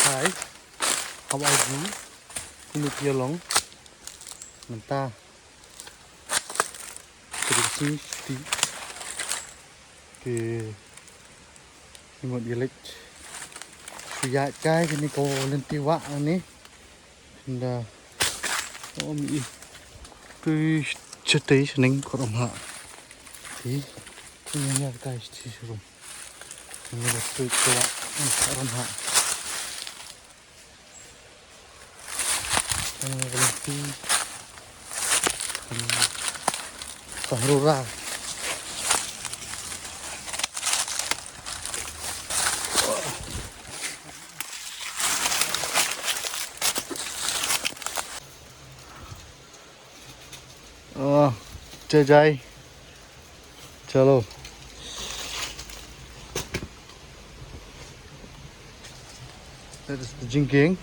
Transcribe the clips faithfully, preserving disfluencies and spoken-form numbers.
kai. Hap ai ju. Kumno ki ïa long. Mynta. Ka dei ka sngi shuti. Te ngi mut ïa leit shu ïaid kai kane ka lynti wah ne. Ynda ym i tu shatei shaneng ka ram ha. Te ngi ïaid kai shatei sharum. Ngi la shu ka wah ka ram ha. Ka lynti. Ka ram. Oh, jai jai. Chalo. That is the jingkieng.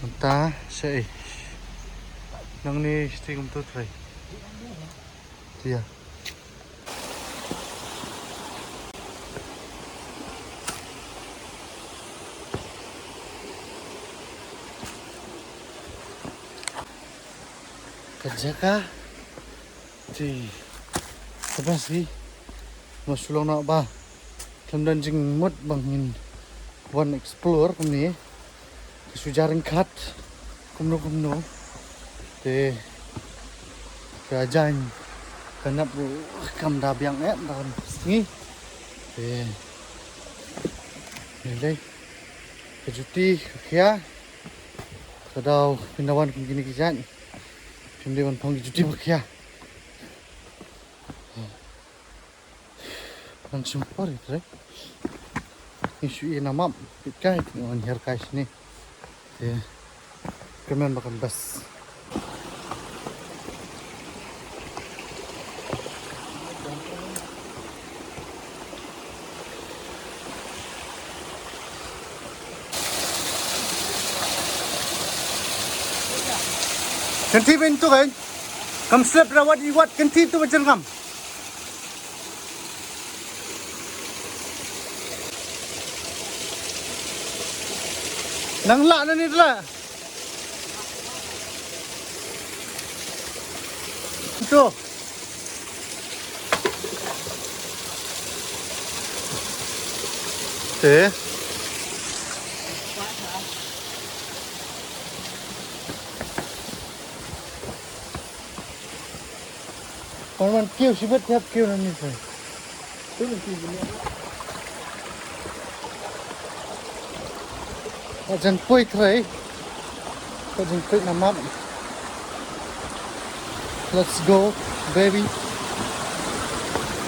Mynta sha ei. Nangne shatei kumto trai. Tia. Ka jaka te ka best hi. Nga shu long noh ba khlem don jingmut ba ngin wan explore kumne. Ka shu jar ryngkat kumno kumno. Te ka jaiñ ka nap ruh kam da biang eh da sngi. Te ngi dei ka juti ka khia. Ka daw phin da wan kum kine ki jaiñ phim dei ban phong ki juti ba khia. Ngan shim por ïa trei. Ngi shu ïa na map peit kai ngi wan hiar kai shane. Te kmen ba kan best. Kan ti ben tu kan. Kam slep rawat iwat kan ti tu macam kam. Nang lah na ni lah. Tu. Te. Kon man kiew shibit, hap kiew na ni te. Ka jingpoi trei. Ka jingpoi na map. Let's go, baby.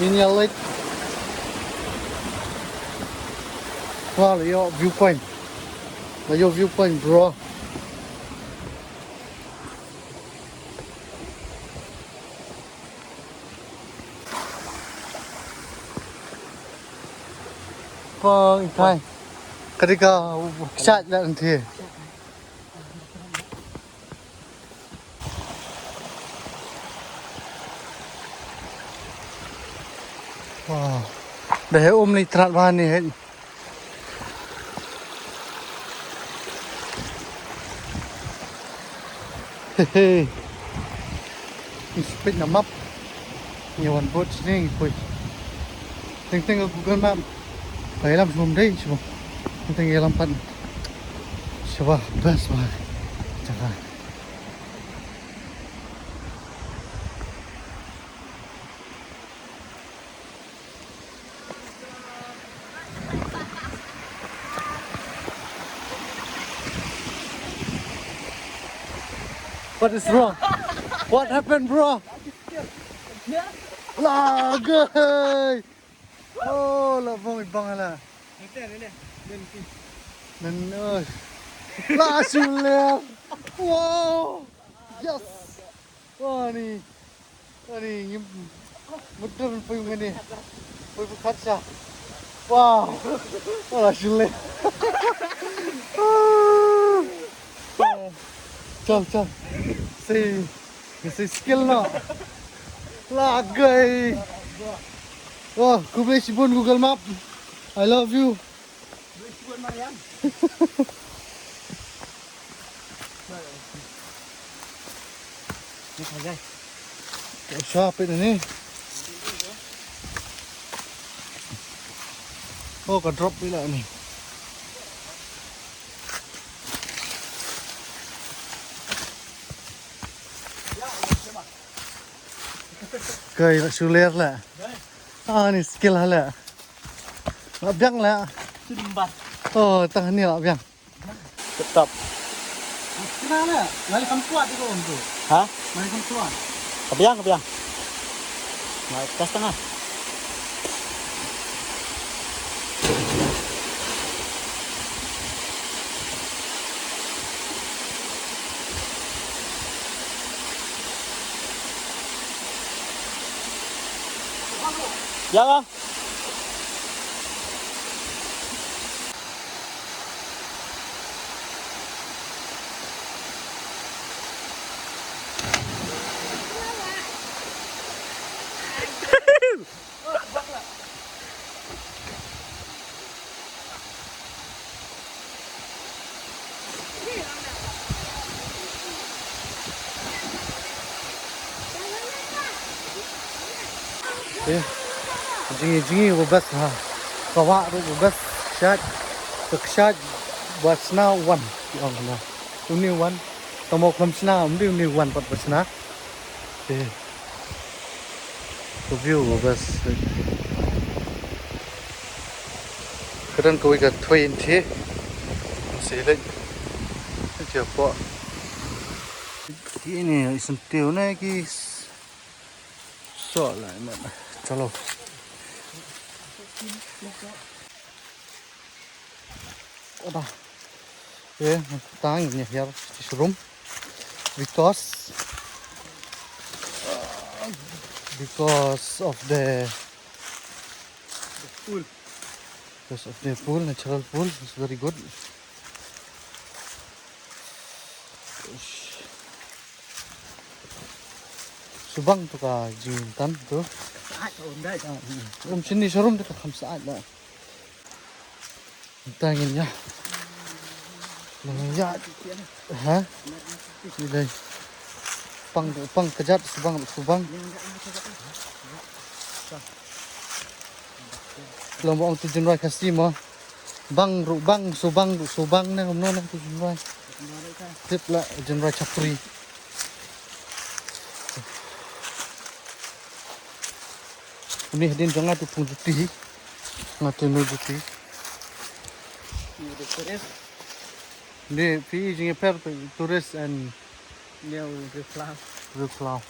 Minya Lake. Wow, ïoh viewpoint. Ïoh viewpoint, bro. Pang ikai. Kadika kshat da nanti. Wow. Dah um ni trat bani. Hehe. Ngi shu peit na map. Ngi wan boat shane ngi poi. Teng teng ka Google Map. Ka ïalam shu ym dei shu. Teng teng ïalam pat. Shu ba best ba jaka. What is wrong? What happened, bro? Lagai. Oh, la bong bang la. Nen, oi. La shu leh. Wow. Yes. Wah, ni. Ani ngim mutdur pui ngani. Pui pui khatsa. Wow. Wala shule. Chal chal. Sei sei skill no. Lagai. Wah, khublei shibun Google Map. I love you. Sha peit ni. Oh, ka drop phi lah ni. Kai la shu ler la. Ah, ni skill ha la. La biang la. Oh, tang ni la biang. Tip top. Kena la. Ngali kam kuat tu, tu. Ha? Ngali kam kuat. Ka biang, ka biang. Ngai kas tengah. Ya, Bang. Eh, jingïa, jingïa ba best ha. Ka wah ruh ba best. Kshaid. Ka kshaid ba shna wan. Ki ong na. Uni wan. Ka mo khlem shna, ym dei uni wan pat ba shna. Eh. Ka view ba best. Ka don kawei ka twenty. Sa leit. Ki hapoh. Kine i syntiew ne ki s-, soh la, man. Chalo. Ada. Eh, tang ïa hiar shisha rum. Because, because of the pool. Because of the pool, natural pool is very good. Subang tu ka jingtan tu. Sa'at ka um dai. Ah, hmm. Um sini sha rum tu ka kham sa'at la. Tang ïa. Nang ïa. Ha? Ni dei. Pang, pang kjat subang, subang. Lem ba ong tu jingrwai Khasi mo. Bang ruh bang, subang ruh subang ne, kumno ne tu jingrwai. Tip la jingrwai chakri. Une hadien jong nga tu pung juti. Nga tu nu juti. Ni phi jingïapher tourist and new reply. Reply.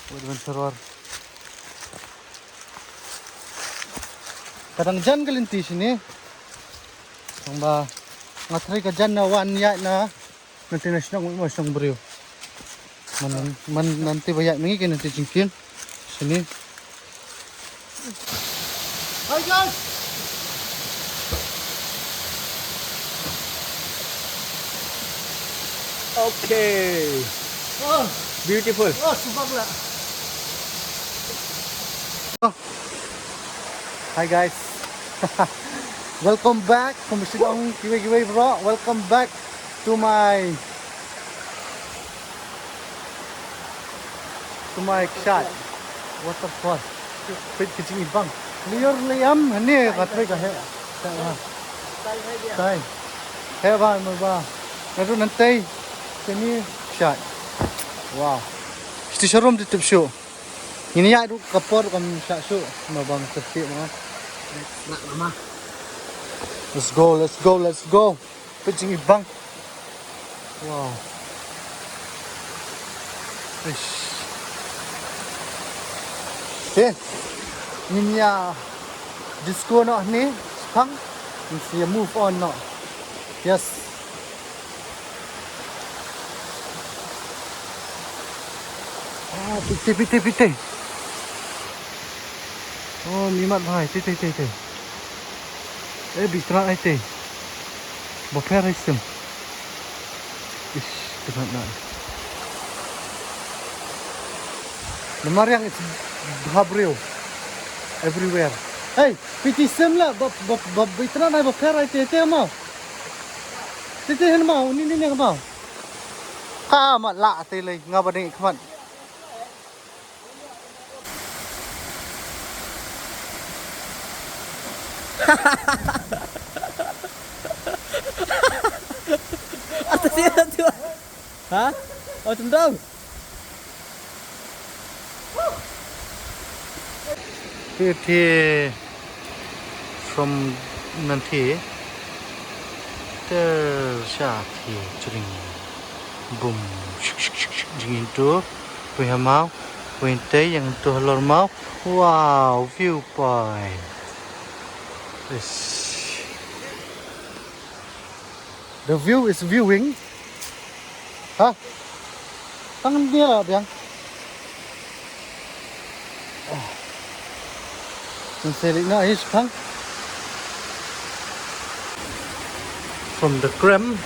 With adventurer. Ka dang jan ka lynti shane. Tang ba nga trei ka jan na wan ïaid na. Nangta na shnong mo shnong briew. Man, man nangta ba ïaid ma ngi ka nangta jingkieng. Shane. Hi guys. Okay. Oh. Beautiful. Oh, subang la. Oh. Hi guys. Welcome back. Kumba shu ong kiwei kiwei bro. Welcome back to my, to my Kshaid waterfall. Peit ka jingibang. Liur liam hane ka trei ka heh. Tai. Heh ba mo ba. Naduh nangtai. Kane Kshaid. Wow. Shisha rum te tip shuh. Ngin ïaid ruh ka por kam shah shuh. Mabang tertib ma. Let's go, let's go, let's go. Peit jingibang. Wow. Ish. Okay. Ngin ïa disco noh hangne shaphang. Ngin sa ïa move on noh. Yes. Ah, peit te, peit te, peit te. Oh, mi mat bha, te, te, te, te. Eh, bi trai te. Ba pher ai stem. Ish, te mat na. Namar ïa nga it's bha briew. Everywhere. Hey, piti sem la ba ba ba ba itra nai ba pher ai te te mo. Te te hen mo, ni ni ni mo. Ka ma la te le nga ba ding khmat. Atas ya tu. Ha? Oh, tendang. Te te from nan te te sha te jring bum shik shik shik shik jring tu wi hamau wi te yang tu halor mau. Wow, viewpoint. Yes. The view is viewing. Ha? Tang dia lah biang. Nang selik na ais pang. From the Krem,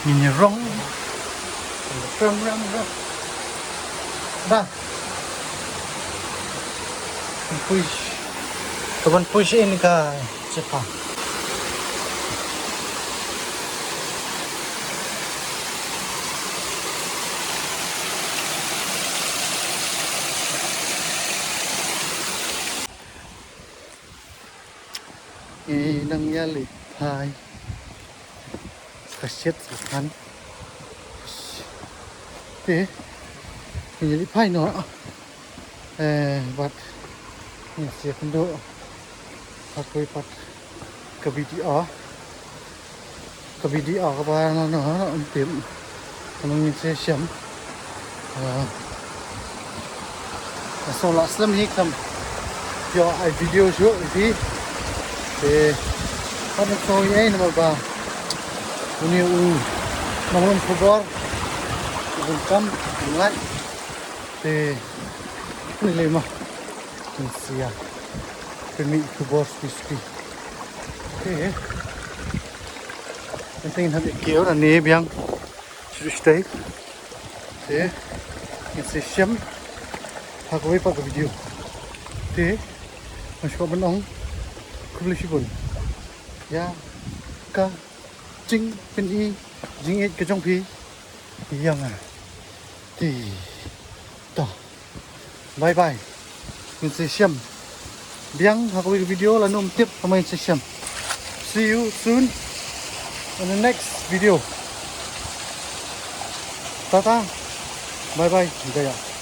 Nini Rong. From the Krem, Rem, Rem. Dah. Push. Kaban push in ka cepa. Ngi nang ïa leit phai. Sa shet sa khan. Te ngi ïa leit phai noh. Eh, bad ngi sa ïakynduh ha kawei pat ka video. Ka video kaba na no no ym tip. Ka nang ngin sa shem. Ah, so la slem hi kam. Ïoh ai video shuh ïa phi. Te pat nang sa ïoh ai namar ba une u nongrim khubor u bun kam u ngat. Te une lei ma. Ngan sa ïa pynmih khubor spi spi. Te hynrei ngin hap ïa kiew nangne biang. Shu shu tei. Te ngin sa shem ha kawei pat ka video. Te nga shu kwah ban ong khublei shibun ïa ka jingpyni jingïeit ka jong phi ïa nga. Te to. Bye bye. Ngin sa shem biang ha kawei ka video lano ym tip ha ma ngin sa shem. See you soon in the next video. Tata. Bye bye. Jaya.